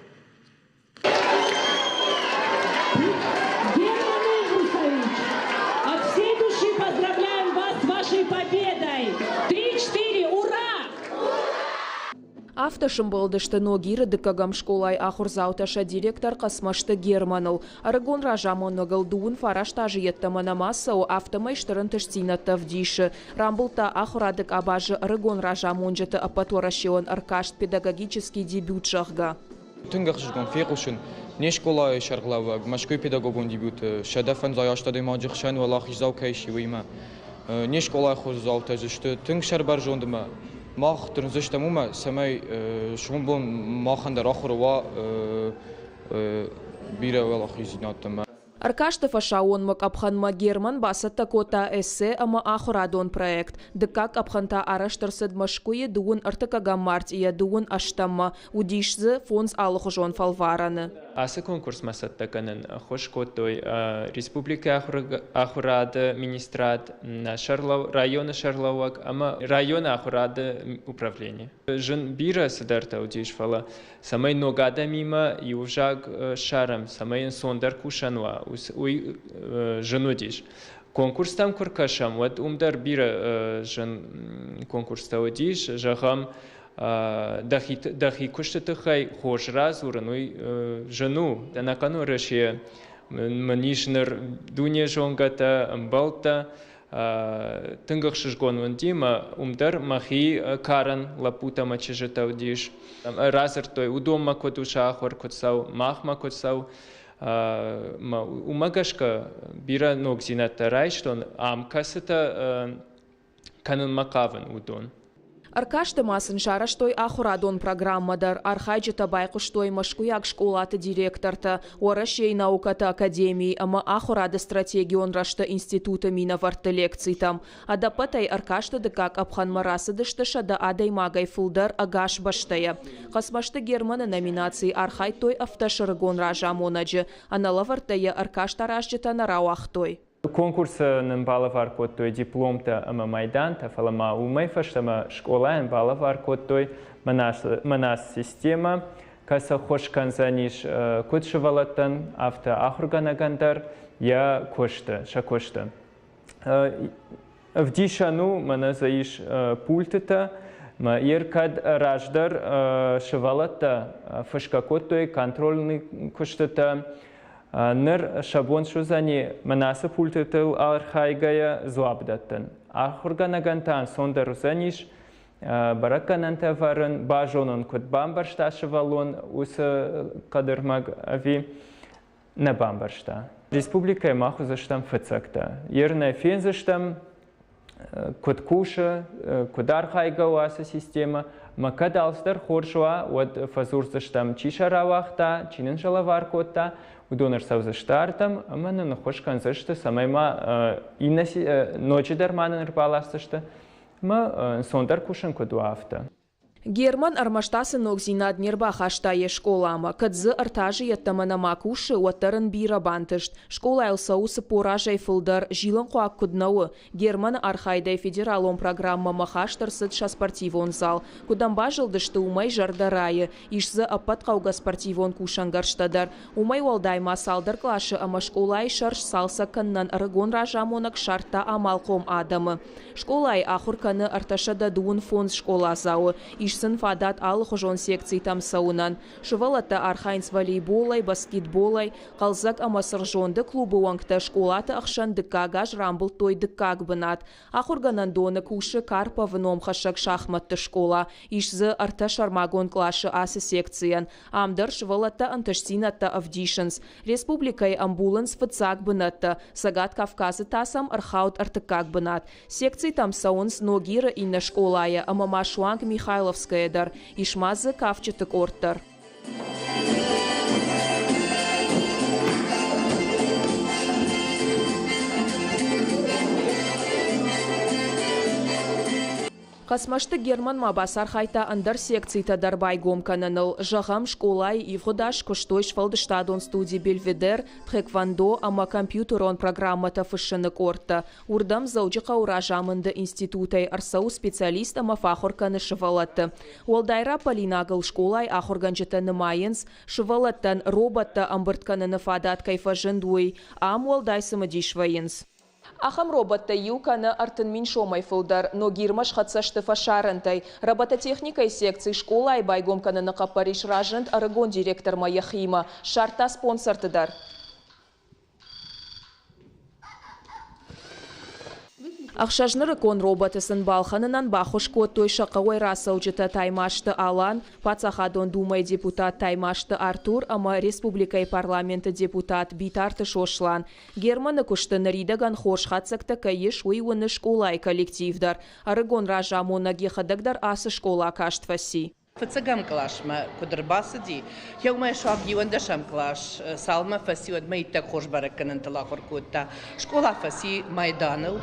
[SPEAKER 9] Герман Игоревич, от всей души поздравляем вас с вашей победой! Три-четыре, ура!
[SPEAKER 7] Афтӕ сымбӕлдысты Ногиры дыккӕгӕм скъолайы ахуырдзаутӕ сӕ директор Хъӕцмӕзты Германыл. Ӕрыгон разамонӕгыл 19 азы йеддӕмӕ нӕма цӕуы, афтӕмӕй стыр ӕнтыстдзинӕдтӕ ӕвдисы. Рамбылдта ахуырады къабазы ӕрыгон разамонджыты ӕппӕтуӕрӕсеон ӕркаст «Педагогический дебют», зӕгъгӕ.
[SPEAKER 10] Тынг ӕхсызгон фехъусын, не скъолайы сӕргълӕууӕг Мӕскуыйы педагогон дебюты 150 адӕймаджы хсӕн уӕлахиздзау кӕй сси, уыимӕ. Не скъолайы хорздзаутӕ дзы сты тынг сӕрбӕрзонд ӕмӕ мах тырндзыстӕм уымӕ, цӕмӕй сомбон махӕн дӕр ахуыры уа бирӕ уӕлахиздзинӕдтӕ.
[SPEAKER 7] Ӕркасты фӕсаууонмӕ къӕпхӕнмӕ Герман бацӕттӕ кодта эссе ӕмӕ ахуырадон проект. Дыккаг къӕпхӕн та арӕзт ӕрцыд Мӕскуыйы дыууын ӕртыккӕгӕм мартъийӕ дыууын ӕстӕммӕ. Уыдис дзы фондз алыхуызон фӕлварӕны.
[SPEAKER 11] Ацы конкурсмӕ цӕттӕ кӕнын ӕххуыс кодтой республикӕйы ахуырады министрад, районы сӕргълӕууӕг ӕмӕ районы ахуырады управлени. Зын бирӕ цыдӕртӕ уыдис, фӕлӕ цӕмӕй ног адӕмимӕ иу ӕвзаг ссарӕм, цӕмӕй ӕнцондӕр кусӕн уа, уый зын уыдис. Конкурстӕм куы ркӕсӕм, уӕд уым дӕр бирӕ зын конкурстӕ уыдис. Зӕгъӕм, дӕхи куысты тыххӕй хорз радзурын, уый зын у. Ӕнӕхъӕн Уӕрӕсейӕ мын ис ныр дуне зонгӕтӕ, ӕмбӕлттӕ, Тынг ӕхсызгон уынди мӕ уым дӕр мӕхи карӕн лӕппутӕ мӕ чызджытӕ уыдис. Радзырдтой, уыдонмӕ куыд у сӕ ахуыр, куыд цӕуы, махмӕ куыд цӕуы. Уымӕ гӕсгӕ бирӕ ногдзинӕдтӕ райстон, ам кӕцытӕ кӕнынмӕ хъавын, уыдон.
[SPEAKER 7] Ӕркасты ма сын сарӕзтой ахуырадон программӕ дӕр. Архайджытӕ байхъуыстой мӕскуыйаг скъолаты директортӕ, Уӕрӕсейы наукӕты академийы ӕмӕ ахуырады стратегион рӕзты институты минӕвӕртты лекцитӕм. Ӕдӕппӕтӕй ӕркасты дыккаг къӕпхӕнмӕ рацыдысты 100 адӕймагӕй фылдӕр ӕгас бӕстӕйӕ. Хъӕцмӕзты Германы номинацийы архайдтой ӕвддӕсӕрыгон разамонӕджы. Ӕнӕлӕвӕрттӕ йӕ ӕркаст аразджытӕ нӕ рауагътой.
[SPEAKER 11] Конкурсы нын балӕвар кодтой дипломтӕ ӕмӕ майдантӕ, фӕлӕ ма уымӕй фӕстӕмӕ скъолайӕн балӕвар кодтой мӕнӕ системӕ, кӕцы ӕххуыс кӕндзӕнис куыд сывӕллӕттӕн, афтӕ ахуыргӕнӕгӕн дӕр йӕ куысты, сӕ куысты. Ӕвдисӕн у, мӕнӕ дзы ис пультытӕ. Ер кӕд раздӕр сывӕллӕттӕ фысгӕ кодтой контрольный куыстытӕ, ныр сӕ бон суыдзӕни мӕнӕ ацы пультытыл архайгӕйӕ дзуапп дӕттын. Ахуыргӕнӕгӕн та ӕнцондӕр уыдзӕнис бӕрӕггӕнӕнтӕ ӕвӕрын, базонын, куыд бамбӕрста сывӕллон уыцы хъӕдырмӕг ӕви нӕ бамбӕрста. Республикӕйы мах уыдзыстӕм фыццӕгтӕ. Ер нӕ фендзыстӕм, куыд кусы, куыд архайгӕ у ацы системӕ. Мӕ кӕд алцыдӕр хорз уа, уӕд фӕдзурдзыстӕм, чи сӕ рауагъта, чи нын сӕ лӕвар кодта, уыдон ӕрцӕудзысты ардӕм ӕмӕ нын ӕххуыс кӕндзысты, цӕмӕй ма иннӕ ноджыдӕр ма нын ӕрбаласдзысты ӕмӕ ӕнцондӕр кусын куыд уа, афтӕ.
[SPEAKER 7] Герман ӕрмӕст ацы ногдзинад не рбахаста йе скъоламӕ. Кӕд дзы ӕртӕ азы йеддӕмӕ нӕма кусы, уӕддӕр ын бирӕ бантыст. Скъолайыл цӕуы 40 азӕй фылдӕр, зилынхъуаг куыд нӕ у. Германы архайдӕй федералон программӕмӕ хаст ӕрцыд сӕ спортивон зал. Куыд ӕм базылдысты, уымӕй зӕрдӕ райы. Ис дзы ӕппӕт хъӕугӕ спортивон кусӕнгӕрзтӕ дӕр. Уымӕй уӕлдай ма цалдӕр къласы ӕмӕ скъолайы сӕр сцалцӕг кӕнынӕн ӕрыгон разамонӕг ссардта амалхъом адӕмы. Скъолайы ахуыр кӕны 325 скъоладзауы. Ис сын фадат алыхуызон секцитӕм цӕуынӕн. Сывӕллӕттӕ архайынц волейболӕй, баскетболӕй. Хъӕлдзӕг ӕмӕ цыргъзонды клубы уӕнгтӕ скъолаты ӕхсӕн дыккаг аз рамбылдтой дыккаг бынат. Ахуыргӕнӕндоны кусы Карповы номхӕссӕг шахмӕтты скъола. Ис дзы ӕртӕ сӕрмагонд къласы ацы секцийӕн. Ам дӕр сывӕллӕттӕ ӕнтыстдзинӕдтӕ ӕвдисынц. Республикӕйы ӕмбулынц фыццаг бынӕттӕ, Цӕгат Кавказы та сӕм ӕрхауд ӕртыккаг бынат. Секцитӕм цӕуынц Ногиры иннӕ скъолайӕ ӕмӕ ма суанг Михайловскӕйӕ дӕр. Ис ма дзы кафджыты къорд дӕр. Хъӕцмӕзты Герман ма бацархайдта ӕндӕр секцитӕ дӕр байгом кӕныныл. Зӕгъӕм, скъолайы ивгъуыд аз куыстой сфӕлдыстадон студи «Бельведер», тхэквондо ӕмӕ компьютерон программӕтӕ фыссыны къордтӕ. Уырдӕм Дзӕуджыхъӕуы разамынды институтӕй ӕрцӕуы специалист ӕмӕ фӕахуыр кӕны сывӕллӕтты. Уӕлдай раппӕлинагыл скъолайы ахуыргӕнджытӕ нымайынц, сывӕллӕттӕн роботтӕ ӕмбырд кӕныны фадат кӕй фӕзынд, уый. Ам уӕлдай цымыдис вӕййынц. Ахӕм роботтӕ иу кӕнӕ 30 000 сомӕй фылдӕр Ногирмӕ схӕццӕ сты фӕсарӕнтӕй. Робототехникӕйы секци скъолайы байгом кӕныны хъӕппӕрис разынд ӕрыгон директормӕ йӕхимӕ. Ссардта спонсорты дӕр. Ӕхсӕз нырыккон роботы сын балхӕнынӕн баххуыс кодтой сӕ хъӕуӕй рацӕуджытӕ Таймазты Алан, Паддзахадон Думӕйы депутат Таймазты Артур ӕмӕ республикӕйы Парламенты депутат Битарты Сослан. Германы куысты ныридӕгӕн хорз хатдзӕгтӕ кӕй ис, уый уыны скъолайы коллектив дӕр. Ӕрыгон разамонӕг йӕхӕдӕг дӕр ацы скъола каст фӕци.
[SPEAKER 12] Фыццӕгӕм къласмӕ куыд ӕрбацыди, еумӕ суанг 11-ӕм кълас цалынмӕ фӕци, уӕдмӕ иттӕг хорз бӕрӕггӕнӕнтыл ахуыр кодта. Скъола фӕци майданыл,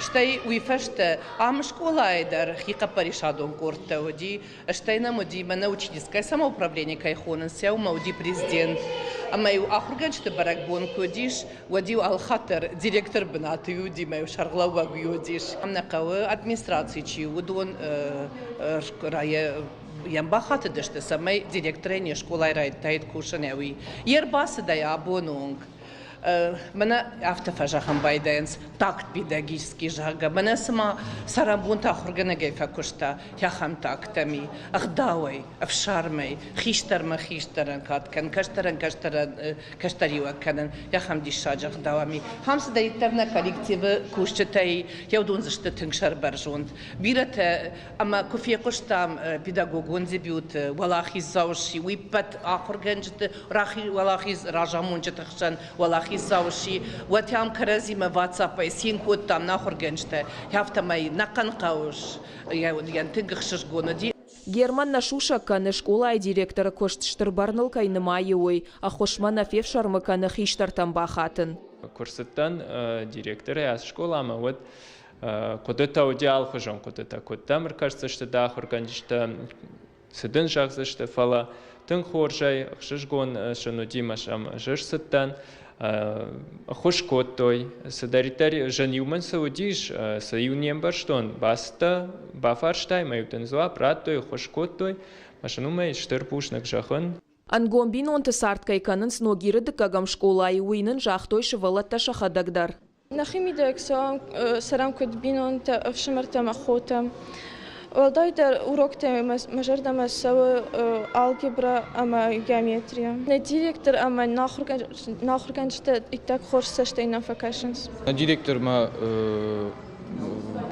[SPEAKER 12] стӕй уый фӕстӕ ам скъолайы дӕр хихъӕппӕрисадон къордтӕ уыди, стӕй нӕм уыди мӕнӕ учительское самоуправление кӕй хонынц, уымӕ уыди президент. Ӕмӕ-иу ахуыргӕнджыты бӕрӕгбон куы уыдис, уӕд-иу алхатт дӕр директор бынаты уыди мӕ сӕргълӕууӕг уыдис. Нӕ хъӕуы администраци чи уыдон йӕм бахатыдысты, цӕмӕй директорӕй не скъолайы райдыдтаид кусын ӕви. Йе рбацыдӕй абоны онг мӕнӕ афтӕ фӕзӕгъын байдайынц такт педагогический, зӕгъгӕ, мӕнӕ цыма цӕрӕнбонты ахуыргӕнӕгӕй фӕкуыста, ахӕм тактӕми, ӕгъдауӕй, ӕфсармӕй, хистӕрмӕ хистӕрӕн кад кӕн, кӕстӕрӕн кӕстӕрӕн кӕстӕриуӕг кӕнын, ахӕм диссаджы ӕгъдау ами. Хам цыдӕриддӕр нӕ коллективы кусджытӕй уыдон сты тынг сӕрбӕрзонд. Бирӕтӕ ӕмӕ куы фехъуыстам педагогон дебют уӕлахиздзау сси, уый ппӕт ахуыргӕнджыты уӕлахиз разамонджыты хсӕн уӕлахиздзау сси, уӕд ам кӕрӕдзимӕ WhatsApp-ӕй цин кодтам нӕ ахуыргӕнджытӕ, афтӕмӕй нӕхъӕн хъӕуы йӕн тынг ӕхсызгон уыди.
[SPEAKER 7] Герман нӕ сусӕг кӕны, скъолайы директоры куыст стыр бӕрныл кӕй нымайы, уый. Ӕххуысмӕ нӕ фефсӕрмы кӕны хистӕртӕм бахатын.
[SPEAKER 11] Куы рцыдтӕн директорӕй ацы скъоламӕ, уӕд хъуыдытӕ уыди алыхуызон хъуыдытӕ. Куыд дӕм ӕркӕсдзысты дӕ ахуыргӕнджытӕ, цы дын зӕгъдзысты, фӕлӕ тынг хорзӕй, ӕхсызгон сын уыди мӕ сӕм ӕз ӕрцыдтӕн. Ӕххуыс кодтой, цыдӕриддӕр зын-иу мын цы уыдис, цы-иу не мбӕрстон, бацыдтӕ, бафарстай мӕ-иу дын дзуапп радтой, ӕххуыс кодтой. Мӕ сын уымӕй стыр бузныг зӕгъын.
[SPEAKER 7] Ӕнгом бинонты цард кӕй кӕнынц Ногиры дыккӕгӕм скъолайы, уый нын загътой сывӕллӕттӕ сӕхӕдӕг дӕр.
[SPEAKER 13] Нӕхи мидӕг цӕрӕм куыд бинонтӕ, ӕфсымӕртӕ ӕмӕ хотӕ. Уӕлдайдӕр уроктӕ мӕ зӕрдӕмӕ цӕуы алгебра ӕмӕ геометрия. Нӕ директор ӕмӕ нӕ ахуыргӕнджытӕ иттӕг хорз цӕстӕй нӕм фӕкӕсынц.
[SPEAKER 10] Нӕ директор мӕ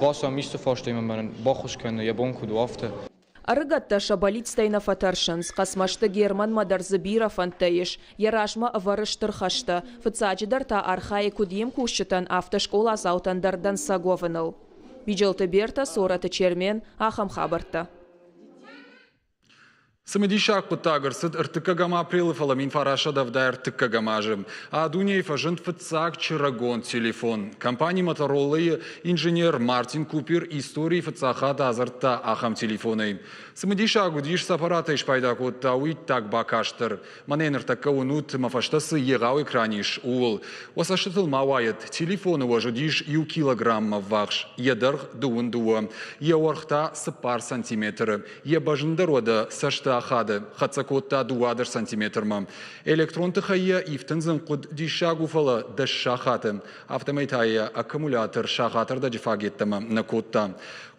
[SPEAKER 10] бацам исты фарстаимӕ мӕнӕн баххуыс кӕны, йӕ бон куыд у, афтӕ.
[SPEAKER 7] Ӕрыгӕттӕ сӕ бӕллицтӕй нӕ фӕтӕрсынц. Хъӕцмӕзты Германмӕ дӕр дзы бирӕ фӕндтӕ ис. Йӕ размӕ ӕвӕры стыр хӕстӕ. Фыццаджыдӕр та архайы куыд йе мкусджытӕн, афтӕ скъоладзаутӕн дӕр дӕнцӕг уӕвыныл. Биджелты Бертӕ, Цорӕты Чермен, ахӕм хабӕрттӕ.
[SPEAKER 1] Цымыдисаг хъуыддаг ӕрцыд ӕртыккӕгӕм апрелы, фӕлӕ 1983 азы. А дунейы фӕзынд фыццаг чырӕгонд телефон. Компани Motorola-йы инженер Мартин Купер историйы фыццаг хатт адзырдта ахӕм телефонӕй. Цымыдисаг уыдис, цы аппаратӕй спайда кодта, уый иттӕг бакаст дӕр. Мӕнӕ ныртӕккӕ уынут, мӕ фӕстӕ цы егъау экран ис, ууыл. Уӕ цӕстытыл ма уайӕд, телефоны уӕз уыдис иу килограмммӕ ввахс, йӕ дӕргъ 22, йӕ уӕрх та 4 сантиметры. Йӕ бӕзн дӕр уӕдӕ цӕсты ахады, хӕццӕ кодта 12 сантиметрмӕ. Электрон тыхӕй йӕ ифтындзын хъуыд диссаг у, фӕлӕ 10 сахаты. Афтӕмӕй та йӕ аккумулятор сахатырдӕджы фаг йеддӕмӕ нӕ кодта.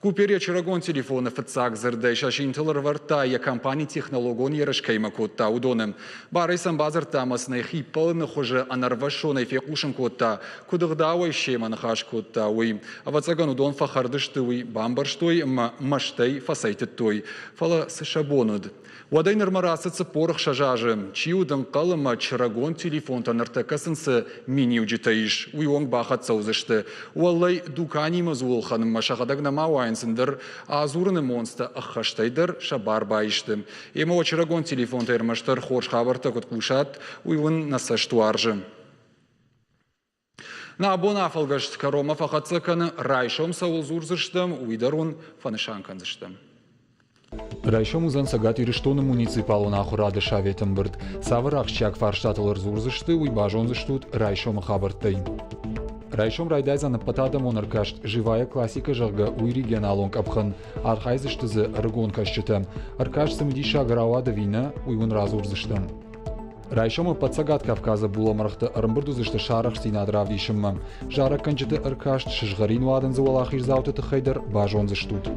[SPEAKER 1] Купер йӕ чырӕгон телефоны фыццаг дзырдӕй сӕ синтыл ӕрывӕрдта, йӕ компани технологон ерыс кӕимӕ кодта, уыдоны. Барӕй сӕм бадзырдта ӕмӕ сын ӕй хиппӕлыны хуызы ӕнӕрвӕссонӕй фехъусын кодта, куыд ӕгъдауӕй семӕ ныхас кодта, уый. Ӕвӕццӕгӕн, уыдон фӕхӕрд сты, уый бамбӕрстой ӕмӕ мӕстӕй фӕцӕйтыдтой. Фӕлӕ цы сӕ бон уыд? Уӕдӕй нырмӕ рацыд 46 азы. Чи уыд ӕнхъӕл ӕмӕ чырӕгон телефонтӕ ныртӕккӕ сын цы миниуджытӕ ис, уый онг бахӕццӕ уыдзысты. Уӕллӕй, дуканимӕ дзул ӕлхӕнынмӕ сӕхӕдӕг нӕма уайынц, ӕндӕр адзурыны монцтӕ ӕххӕстӕй дӕр сӕ бар баисты. Емӕ уӕ чырӕгон телефонтӕ ӕрмӕстдӕр хорз хабӕрттӕ куыд хъусат, уый уын нӕ цӕст уарзы. Нӕ абон афӕлгӕст кӕронмӕ фӕхӕццӕ кӕны, райсом цӕуыл дзурдзыстӕм, уый дӕр уын фӕнысан кӕндзыстӕм.
[SPEAKER 4] Райсом уыдзӕн Цӕгат Ирыстоны муниципалон ахуырады советы ӕмбырд. Цавӕр ахсджиаг фарстатыл ӕрдзурдзысты, уый базондзыстут райсомы хабӕрттӕй. Райсом райдайдзӕн ӕппӕтадӕмон ӕркаст «Живая классика», зӕгъгӕ, уый регионалон къӕпхӕн. Архайдзысты дзы ӕрыгон кӕсджытӕ. Ӕркаст цымыдисаг рауад ӕви нӕ, уый уын радзурдзыстӕм. Райсомы ӕппӕт Цӕгат Кавказы булӕмӕргъты ӕрӕмбырд уыдзысты сӕ арӕхстдзинад равдисынмӕ. Зарӕггӕнджыты ӕркаст сызгъӕрин уадындзы уӕлахиздзауты тыххӕй дӕр базондзыстут.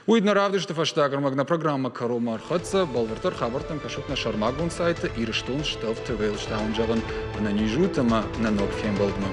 [SPEAKER 1] Уый нӕ равдысты фӕстаг ӕрмӕг нӕ программӕ кӕронмӕ ӕрхӕццӕ. Бӕлвырддӕр хабӕрттӕм кӕсут нӕ сӕрмагонд сайты Ирыстон Стӕв ТВ-ыл. Стауын зӕгъын, ӕнӕниз ут ӕмӕ нӕ ног фембӕлдмӕ.